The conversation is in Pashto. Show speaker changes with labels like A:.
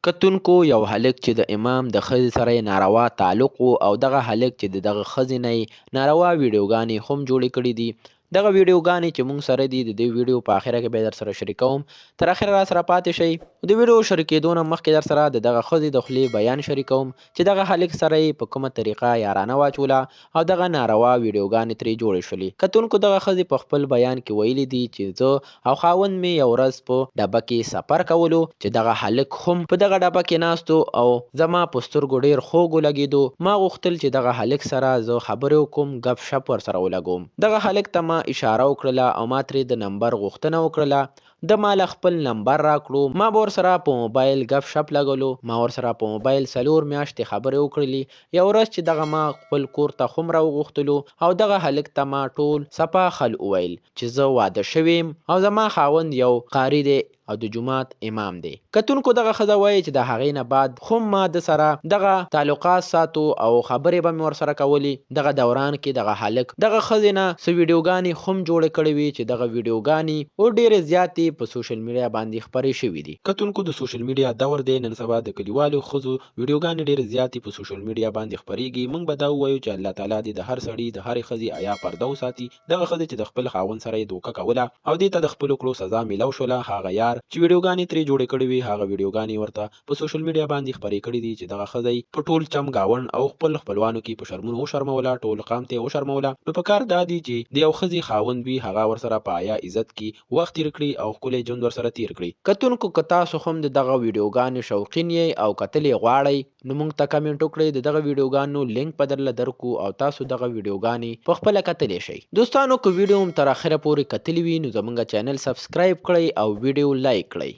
A: کتونکو یو هلک چې د امام د ښځې سره یې ناروا تعلق وو او دغه هلک چې د دغه ښځې نه یې ناروا ویډیوګانې هم جوړې کړې دي. دغه ویډیوګانې چې مونږ سره دي، د دې ویډیو په اخره کې به یې درسره شریکوم. تر اخره راسره پاتې شئ. د ویډیو شریکېدو نه مخکې درسره د دغه ښځې د خولې بیان شریکوم چې دغه هلک سره یې په کومه طریقه یارانه واچوله او دغه ناروا ویډیوګانې ترې جوړې شولې. کتونکو دغه ښځې په خپل بیان کې ویلي دي چې زه او خاوند مې یو ورځ په ډبه کې سفر کولو چې دغه هلک هم په دغه ډبه کې ناست و او زما په سترګو ډیر خوږ ولګیدو. ما غوښتل چې دغه هلک سره زه خبرې وکړم، ګپ شپ ورسره ولګوم. دغه هلک ته ما اشاره وکړله او ما ترې د نمبر غوښتنه وکړله. ده ماله خپل نمبر راکړو. ما به ورسره په موبایل ګپ شپ لګولو. ما ورسره په موبایل 4 میاشتې خبرې وکړلې. یو ورځ چې دغه ما خپل کور ته هم راوغوښتلو او دغه هلک ته ما ټول صفا خل وویل چې زه واده شوې یم او زما خاوند یو قاري دی او د جومات امام دی. کتونکو دغه ښځه وایي چې د هغې نه بعد هم ما ده سره دغه تعلقات ساتو او خبرې به مې ورسره کولې. دغه دوران کې دغه هلک دغه ښځې نه څه ویډیوګانې هم جوړې کړې وې چې دغه ویډیوګانې اوس ډېرې زیاتې په سوشل میډیا باندې خپرې شوې دي. کتونکو د سوشل میډیا دور دی، نن سبا د کلیوالو ښځو ویډیوګانې ډېرې زیاتې په سوشل میډیا باندې خپرېږي. موږ به دا ووایو چې الله تعالی دې د هر سړي د هرې ښځې حیا پرده وساتي. دغه ښځې چې د خپل خاوند سره یې دوکه کوله او دې ته د خپلو کړو سزا میلاو شوله، هغه یار چې ویډیوګانې ترې جوړې کړې وې هغه ویډیوګانې یې ورته په سوشل میډیا باندې خپرې کړې دي چې دغه ښځه یې په ټول چم ګاونډ او خپل خپلوانو کې په شرمونو وشرموله، ټول قام ته یې وشرموله. نو په کار دا دي چې د یو ښځې خاوند وي هغه ورسره په حیا عزت کې وخت تیر کړي او ښکلی ژوند ورسره تیر کړي. کتونکو که تاسو هم د دغه ویډیوګانو شوقین یئ او کتل یې غواړئ نو مونږ ته کمنټ وکړئ، د دغه ویډیوګانو لینک به درله درکو او تاسو دغه ویډیوګانې په خپله کتلی شئ. دوستانو که ویډیو هم تر اخره پورې کتلې وي نو زمونږ چینل سبسکرایب کړئ او ویډیو لایک کړئ.